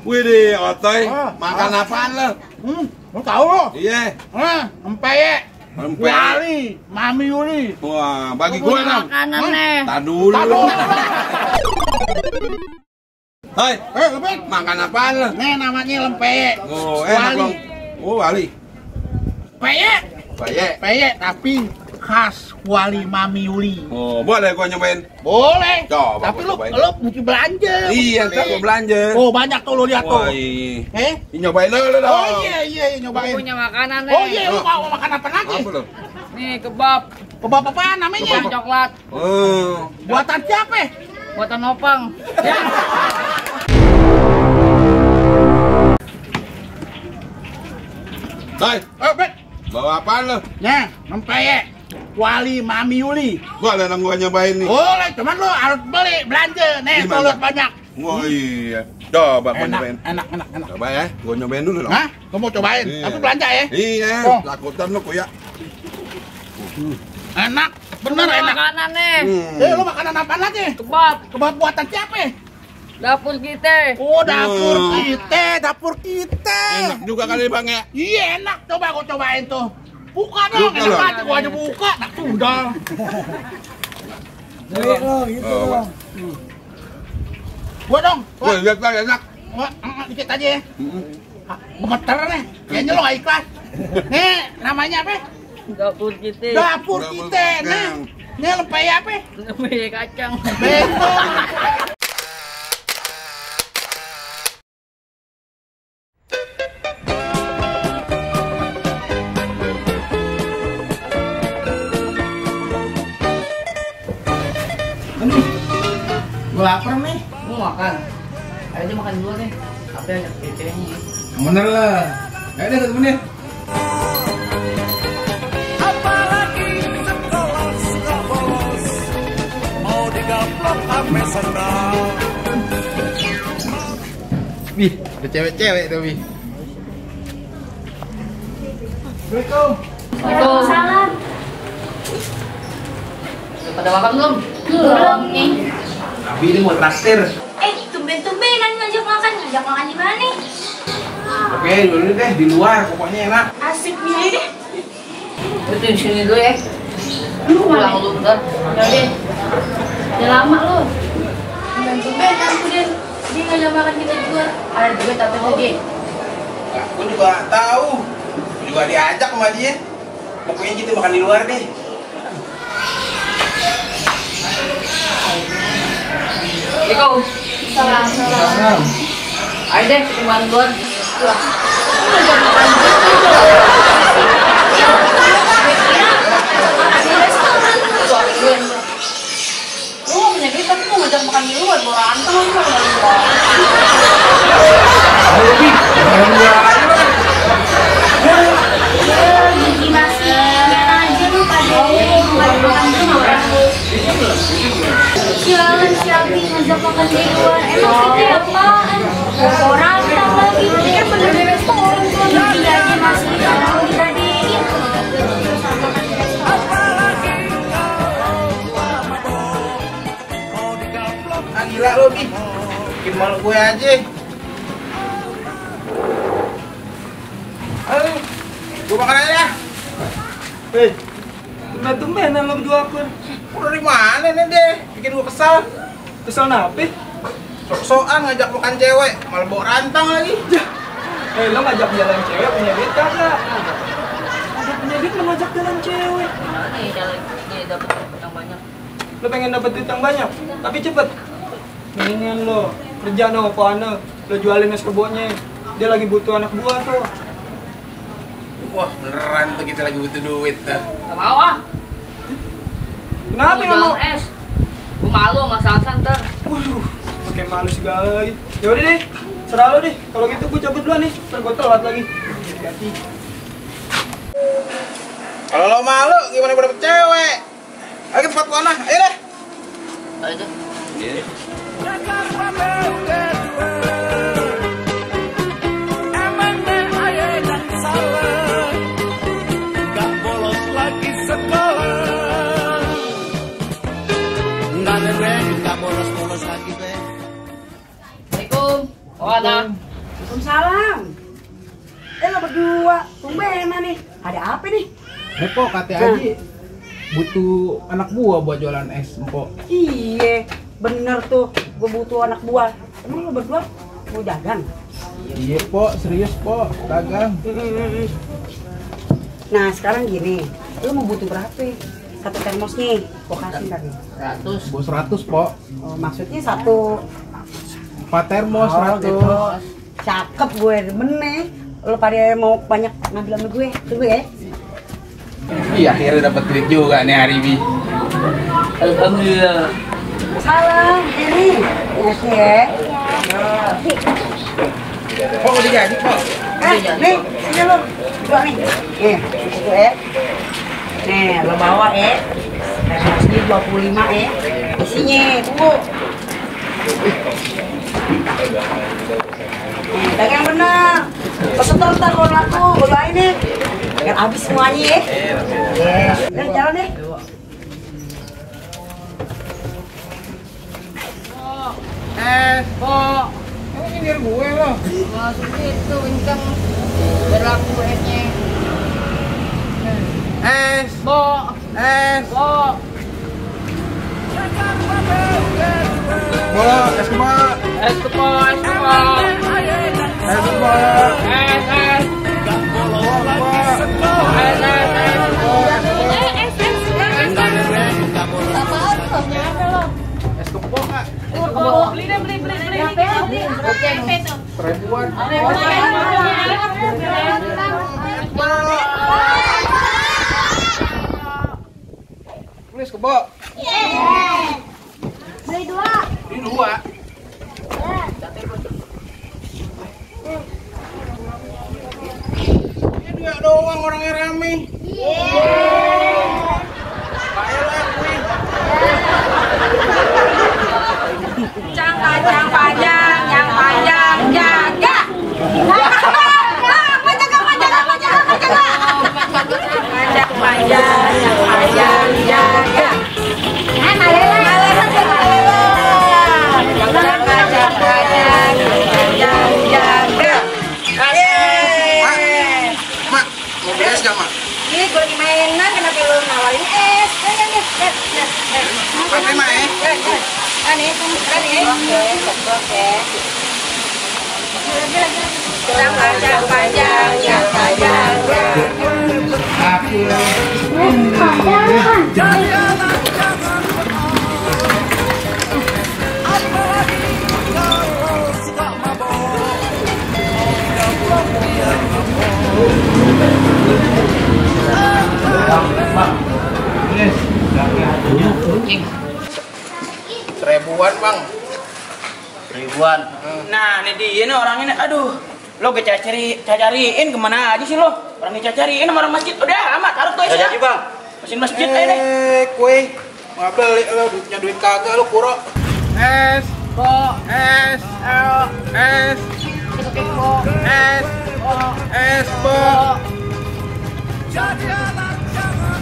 Wih deh, otoy. Makan apaan lo? Mau tahu lo? Iya. Empeyek. Empeyek. Wali, Mami Yuli. Wah, bagi gue dong. Makanan nih. Tar dulu. Hai, Lepet. makan apaan lo? Nih namanya lempeyek. Oh, enak Wali. lo. Oh, Wali. Peyek. Peyek. Peyek tapi khas Wali Mami Yuli. Oh, boleh gua nyobain? Boleh. Coba Tapi gua lu cobain. mesti belanja. Iya, ntar gua belanja. Oh, banyak tuh lu lihat tuh. Wah, iya. Eh? Nyobain dulu dong. Oh iya, nyobain. Punya makanan nih. Oh iya, lu mau makan apa lagi? Apa lo? Nih kebab. Kebab apaan namanya? Kebab coklat. Oh. Buatan siapa? Buatan Opang. Ya. Hai, Bet. bawa apaan lo? Nah, lempeyek. Wali Mami Yuli. Boleh dong gua nyobain nih. Boleh, cuman lu harus beli, belanja. Nih, Gimana? tuh lihat banyak. Wah, iya. Coba gua Enak, nyobain. enak. Coba ya, gua nyobain dulu dong. Hah? Lu mau cobain? Iya. Tapi belanja ya? Iya, Oh. takutan lo kuya. Enak, bener Punya enak. makanan nih. Lu makanan apa lagi? Kebab. Kebab buatan siapa? Dapur kita. Oh, dapur Hmm. kita. Enak juga kali Bang ya. Iya, enak. Coba gua cobain tuh. Buka dong, Buka enak dong. aja gua aja buka. Nah, udah. Oh, Gua dong. wah, lihat Bang, enak. Wah, dikit aja ya. Gemeter nih. Kayaknya lo gak ikhlas. Nih, namanya apa? Dapur kita. Dapur Dapur kita. kita. Nah, ini lempeyek apa? Namanya kacang. Betul. Gue lapar nih. Mau makan. Ayo aja makan dulu nih. Tapi ada tetenya. Bener lah. Ayo deh ketemu nih. Apalagi sekolah suka bolos, mau digaplok ame sendal. Bih, ada cewek-cewek tuh, Bih. Assalamualaikum. Waalaikumsalam. Udah pada makan belum? Belum nih. Abi ini mau traktir. Tumben-tumbenan ngajak makan di mana nih? Oke, dulu deh di luar, pokoknya enak. Asik milih deh. Itu di sini dulu ya. Lu Pulang kemana? dulu bentar. Udah. Udah lama lu. Tumben-tumbenan kemudian dia ngajak makan kita di luar. Ada juga tapi lagi. Aku juga nggak tahu, juga diajak sama dia. Pokoknya kita makan di luar deh. Assalamualaikum. Salam. Ayo deh, ketemuan luar. Ngajak makan gitu dong. Di restoran. Lu mau punya duit tapi mau ngajak makan di luar, boranteng lu mau di luar. Gimana sih? Aja lu pada ngajak makan di luar. Sialan si Abi ngajak makan di luar. Emang kita apaan? Orang lagi. Ini kan bener di restoran. Dia aja masih mau diradein. Ah gila lo Bi, bikin malu gue aja. Ayo, gue makan aja ya. Hei, tumben-tumbenan lo berdua aku. Udah dari mana nih deh, bikin gue kesal. Kesel nape? Sok-sokan ngajak makan cewek, malah bawa rantang lagi. Eh, lo ngajak jalan cewek punya duit kagak? Udah punya duit lo ngajak jalan cewek. Nih, jalan nih dapat yang banyak. Lo pengen dapet duit yang banyak, tapi cepet. Mendingan lo kerja no, apa lo jualin es kebunnya. Dia lagi butuh anak buah tuh. Wah beneran tuh kita lagi butuh duit tuh. Gak mau ah. Kenapa Mau nggak mau? jalan es. Gue malu sama Sansan ntar. Waduh, pakai malu segala lagi. Ya udah deh, serah lo deh. Kalau gitu gue cabut dulu nih, ntar gue telat lagi. Ganti. Kalau lo malu, gimana gue dapet cewek? Ayo ke tempat mana? Ayo deh. Ayo deh. Emangnya ayah yang salah, gak bolos lagi sekolah. Nggak deh, gak bolos-bolos lagi deh. Assalamualaikum. Oh ada. Waalaikumsalam. Lo berdua, tumbenan nih. Ada apa nih? Mpok, kata Aji butuh anak buah buat jualan es, Mpok. Iya, bener tuh. Gue butuh anak buah. Emang lo berdua mau dagang? Iya, Pok, serius, Pok, dagang. Nah, sekarang gini. Lo mau butuh berapa? Satu termos nih, gue kasih tadi. 100. Bos 100, Pok. Oh, maksudnya satu 4 termos, 100. gitu. Cakep gue, demen nih. Lo pada mau banyak ngambil sama gue, tunggu ya. Iya, akhirnya dapat duit juga nih hari ini. Alhamdulillah. Salam, ini. Oke ya. Pok udah jadi, Pok. Nih, sini lo. Dua nih. Nih, itu ya. Nih, lo bawa ya. Termosnya 25 ya. Isinya, tunggu. Nih, dagang bener. Pesetor ntar kalau laku, gue doain nih. Biar habis semuanya ya. Nih, jalan deh. Pok. Emang nyindir gue loh. Masuk itu kenceng. Berlaku esnya. Es, Bo. es. Bo. Pok, es kepok. Es kepo, es kepo. Es kepok. Es. Gak bolos lagi sekolah. Es kepok, Kak. Beli. Berapa itu? Seribuan. Tulis kepok. Beli 2. Ini 2. Ini 2 doang orangnya rame. Kacang panjang, yang panjang jaga. Kacang panjang, yang panjang jaga. Kacang panjang, yang panjang jaga. Mak, mau beli es gak, Mak? Ini gue lagi mainan, kenapa lu nawarin es? Mak, terima ya. Nih, oke. Kacang panjang, yang panjang Apalagi kalau suka mabok. Seribuan, Bang. Ribuan. Nah, ini dia nih orangnya nih. Aduh, lo cariin kemana aja sih lo? Orangnya cariin sama orang masjid. Udah, amat taruh tuh Gak jadi, Bang. mesin masjid aja deh. Kue. Nggak beli lo, duitnya duit kagak lo, Puro. Es, Pok, es, es, es, Pok. Jadi anak jangan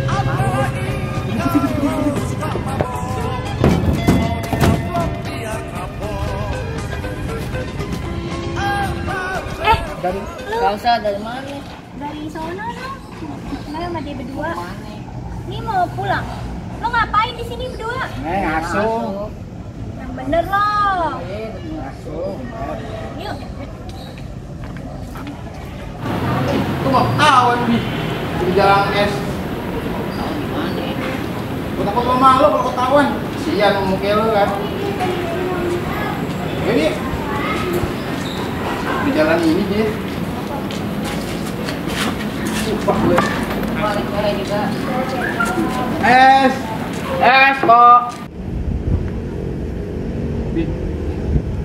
apalagi kalau suka mabok. Mau digaplok dia kapok. Gak usah, dari mana? Dari sono dong. Kemarin sama dia berdua. Ini mau pulang. Lo ngapain di sini berdua? Ngasuh. Yang bener loh. Ngasuh. Yuk. Tuh mau awan bi di jalan es. Gue takut lo malu kalau ketahuan. Sian mau kayak lo kan. Ini di jalan ini dia. Sumpah gue. Balik juga. Es, Pok. Bi,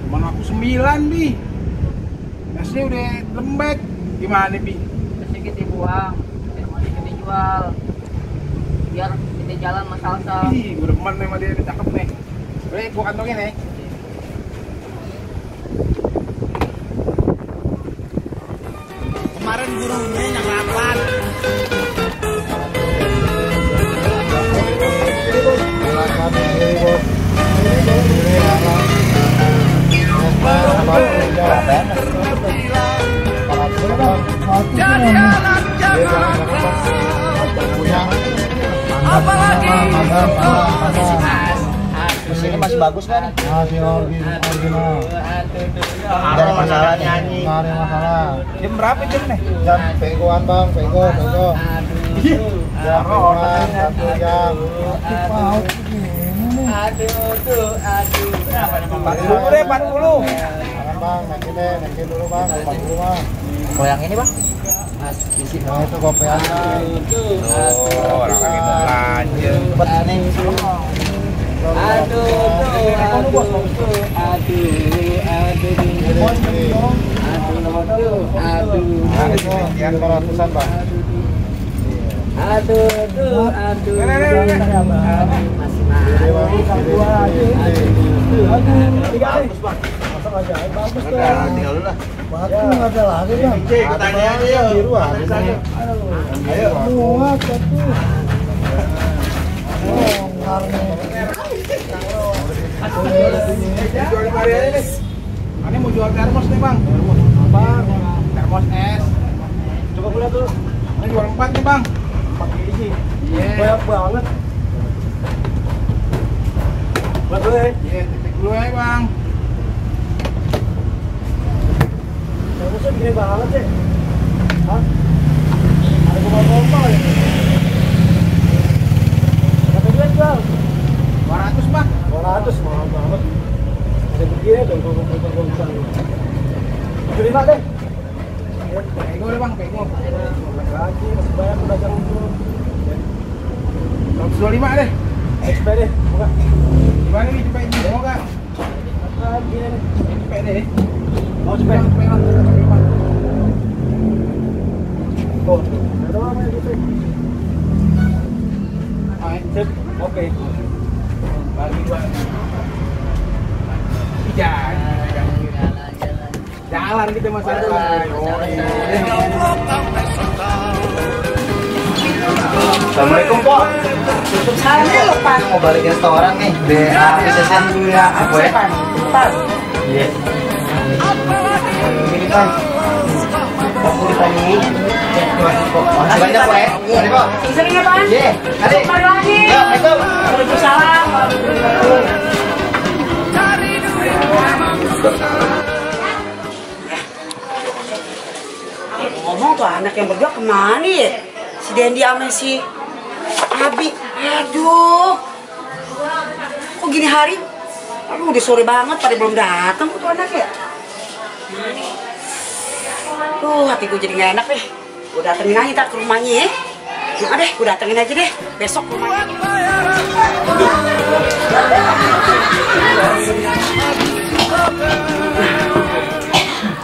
teman aku 9 bi. Esnya udah lembek. Gimana bi? Terus kita buang. Terus kita jual. Biar kita jalan sama salsa. Ih, gue demen nih sama dia, dia cakep nih. Udah, gue kantongin nih. Kemarin gurunya yang rapat. masih bagus kan nih? Masih original. Gak ada masalah nih anjing. Nggak ada masalah. Jam berapa jam nih? Jam pegoan bang, pego. Jam pegoan 1 jam. Mau Aduh. 40 deh, 40. Jangan bang, naikin dulu bang, 40 bang. Oh yang ini bang? Nah itu kopiannya. Orang lagi mau belanja. Buat neng semua. Yang 200-an bang. Ini mau jual termos nih bang. Termos es. Coba gue lihat dulu. Ini jual 4 nih bang. 4 biji. Banyak banget. Buat dulu ya. Titik dulu ya bang. Termosnya gede banget sih. Hah? Ada gompa-gompa ya? Berapa duit bang? 200 bang. 200 mahal banget. Ada begini dong kalau gompa-gompa. 75 deh. Pego deh bang, pego. Lagi masih banyak udah jangan turun. 125 deh. XP deh, buka. Gimana nih cepet ini? Mau gak? Gini nih. Cepet deh. Mau cepet? Oh, ada apa yang gitu? Sip, oke. Bagi dua. Jalan kita mas santai. Assalamualaikum Pak. Saya lepas. Mau balik ke restoran nih. BASSN dulu ya. Apa ya? Lepas. Iya. Ini kan. Aku tadi. Makasih banyak Pak ya. Mari Pak. Sering ya Pak? Iya. Nanti. Mari lagi. Ya, itu. Waalaikumsalam. Ngomong tuh anak yang berdua kemana ya? Si Dendi sama si Abi. Aduh. Kok gini hari? Aduh udah sore banget pada belum datang tuh anak ya. Tuh hatiku jadi gak enak deh. Gue datengin aja tak ke rumahnya ya. Nah deh, gue datengin aja deh. Besok ke rumahnya.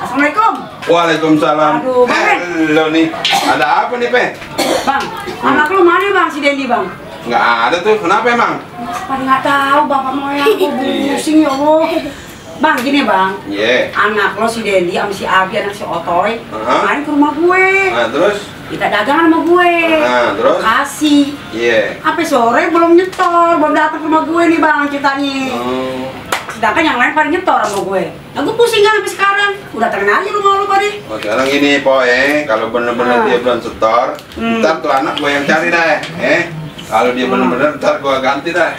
Assalamualaikum. Waalaikumsalam. Aduh, Bang. Halo nih. Ada apa nih, Pe? Bang, anak lu mana bang si Dendi bang? Nggak ada tuh. Kenapa emang? Pada nggak tahu bapak mau yang pusing ya Allah. Bang gini bang, Iya. anak lo si Dendi sama si Abi anak si Otoy main ke rumah gue. Nah, terus? Kita dagang sama gue. Nah, terus? Kasih. Iya. Sampai sore belum nyetor, belum datang ke rumah gue nih bang ceritanya. Sedangkan yang lain pada nyetor sama gue. Nah gue pusing kan sampai sekarang. Udah datengin aja rumah lo pada. Oh, sekarang gini, Poe. Kalau bener-bener dia belum setor, ntar tuh anak gue yang cari deh. Kalau dia bener-bener, ntar gue ganti deh.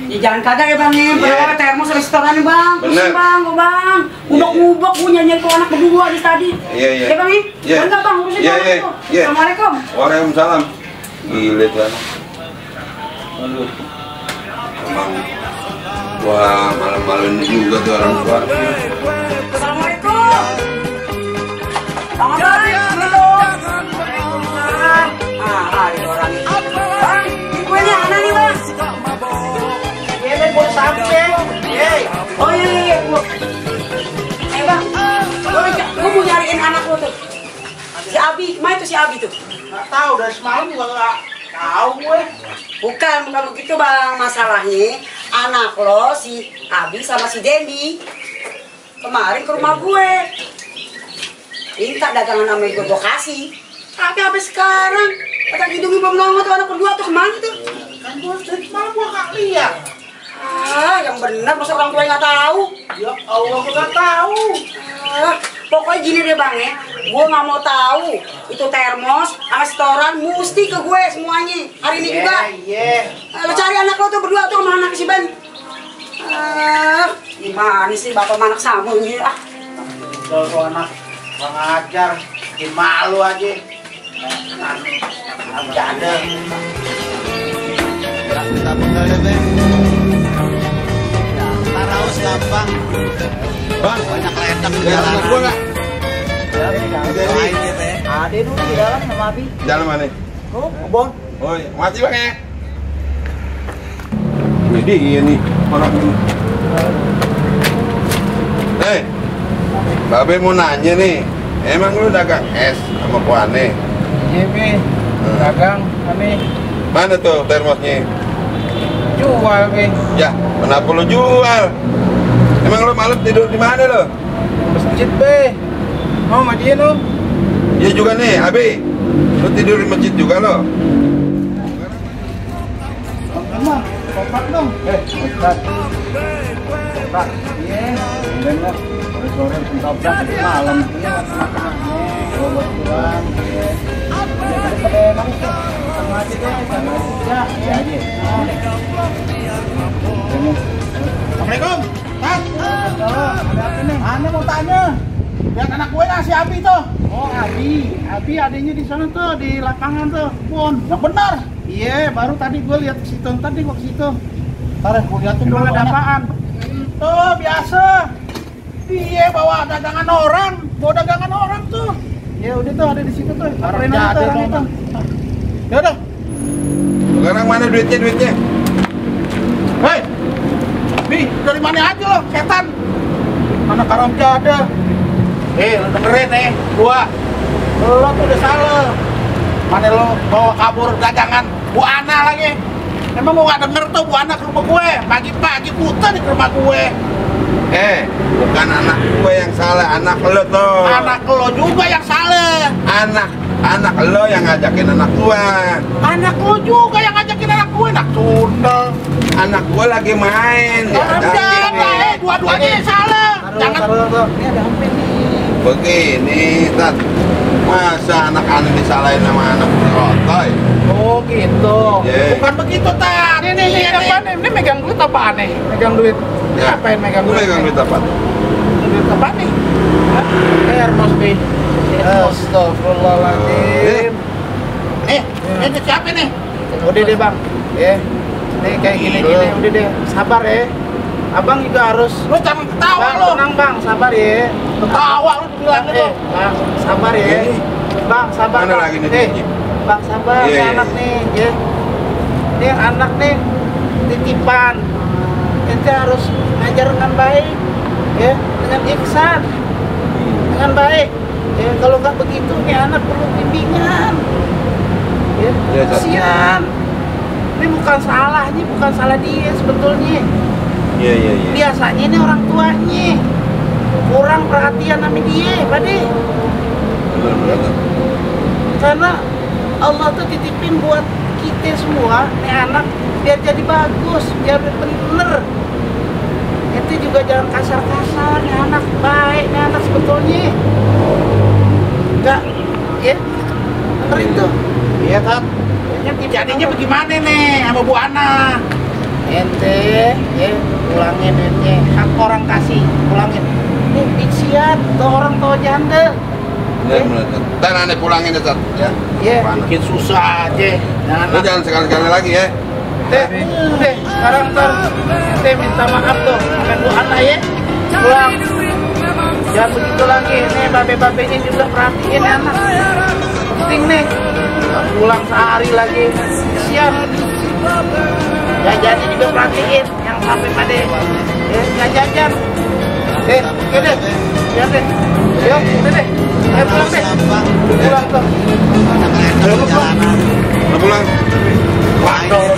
Ya jangan kagak ya bang nih, berapa termos restoran nih bang, pusing bang, bang, ubak-ubak gue nyanyi ke anak berdua di tadi. Iya. Ya bang nih, enggak bang, urusin bang. Assalamualaikum. Waalaikumsalam. Gila kan. Aduh. Emang, wah malam-malam juga tuh orang tua. Assalamualaikum. Bang ada orang ini. Bang, ini kuenya mana nih bang? Buat sampai. Oh iya. Bang, gue mau nyariin anak lo tuh. Si Abi, mana itu si Abi tuh? Nggak tahu dari semalam juga nggak tahu gue. Bukan begitu bang, masalahnya anak lo si Abi sama si Dendi kemarin ke rumah gue. Minta dagangan sama gue kasih. Tapi sampai sekarang kata hidungnya belum nongol tuh anak berdua tuh kemana tuh? Kan gue dari semalam gue nggak lihat. Yang benar masa orang tua nggak tahu? Ya Allah gue nggak tahu. Pokoknya gini deh bang ya, gue nggak mau tahu itu termos, restoran mesti ke gue semuanya hari ini juga. Iya. Lo cari anak lo tuh berdua tuh sama anak si Ben. gimana sih bapak anak sama ini ah. Kalau anak bang ajar, bikin malu aja. Bercanda. Kita bekal ya, Bang. Ya, ntar haus gampang. Bang, banyak ledak di jalan. Gua enggak. Ada dulu di dalam sama Abi. Jalan mana? Oh, kebon. Oh, iya. Mati Bang ya. Jadi ini orang ini. Babe mau nanya nih, emang lu dagang es sama kuane? Iya, Be. Dagang kami. Mana tuh termosnya? Jual, Be. Ya, kenapa lu jual? Emang lu malam tidur di mana lo? Masjid, Be. Mau sama dia lu? Iya juga nih, Abi. Lu tidur di masjid juga lo? Emang, kopak dong. Kopak. Kopak. Iya. Bener. Sore pentoplak malam. Iya, buat pulang. Iya. Emang sama aja deh, sama aja. Iya aja. Assalamualaikum. Tat. Ada apa nih? Ana mau tanya. Lihat anak gue nggak si Abi tuh? Oh, Abi adanya di sana tuh, di lapangan tuh, Pun. Yang benar. Iya, baru tadi gue lihat ke situ, tadi gua ke situ. Ntar gue lihat tuh dulu ada apaan. Tuh, biasa. Iya, bawa dagangan orang tuh. Ya udah tuh, ada di situ tuh. Orang itu. Ya udah. Sekarang mana duitnya? Hei, Bi, dari mana aja lo, setan? Anak haram jada. Lo dengerin nih, gua. Lo tuh udah salah. Mana lo bawa kabur dagangan Bu Ana lagi. Emang gua gak denger tuh Bu Ana ke rumah gue. Pagi-pagi buta di rumah gue. Bukan anak gue yang salah, anak lo tuh. Anak lo juga yang salah. Anak lo yang ngajakin anak gue. Anak lo juga yang ngajakin anak gue. Nak Sunda. Anak gue lagi main. Dua-duanya yang salah. Jangan. Ini ada apa nih? Begini, Tat. Masa anak-anak disalahin sama anak rotoy? Oh gitu. Yeah. Bukan begitu, Tat. Ini megang duit apaan nih? Megang duit. Ya. Ngapain megang duit? Megang duit apa? Duit apa nih? Hermos, Bi. Astagfirullahaladzim. Ini siapa nih? Udah deh, Bang. Nih kayak gini, udah deh. Sabar ya. Abang juga harus. Lu jangan ketawa lu. Tenang, Bang, sabar ya. Ketawa lu bilang itu. Bang, sabar ya. Bang, sabar. Mana lagi nih? Bang, sabar. Ini anak nih, ya. Ini anak nih titipan. Ente harus ngajar dengan baik, ya, dengan ihsan, dengan baik. Ya, kalau nggak begitu nih anak perlu bimbingan. Ya, kasihan. Ini bukan salahnya, bukan salah dia sebetulnya. Iya. Biasanya ini orang tuanya kurang perhatian sama dia, Pade. Benar. Karena Allah tuh titipin buat kita semua, nih anak biar jadi bagus, biar bener. Itu juga jangan kasar-kasar, nih anak baik, nih anak sebetulnya. Enggak, ya, dengerin tuh. Iya, Tat. Jadinya bagaimana nih sama Bu Ana? Ente, ya, pulangin duitnya. Hak orang kasih, pulangin. Nih, biksian, tuh orang tua janda. Ntar aneh pulangin deh, Tat. Ya. Iya, bikin susah aja. Lu jangan sekali-sekali lagi ya. Udah, sekarang ntar minta maaf tuh sama Bu Ana ya. Pulang. Jangan begitu lagi. Nih, babe-babenya juga perhatiin anak. Penting nih. Pulang sehari lagi. Siap. Jajannya juga perhatiin. Yang sampai Pade. Nggak jajan. Oke deh. Ya deh. Yuk, udah deh. Ayo pulang deh. Pulang tuh. Ayo pulang. Pulang. Waduh,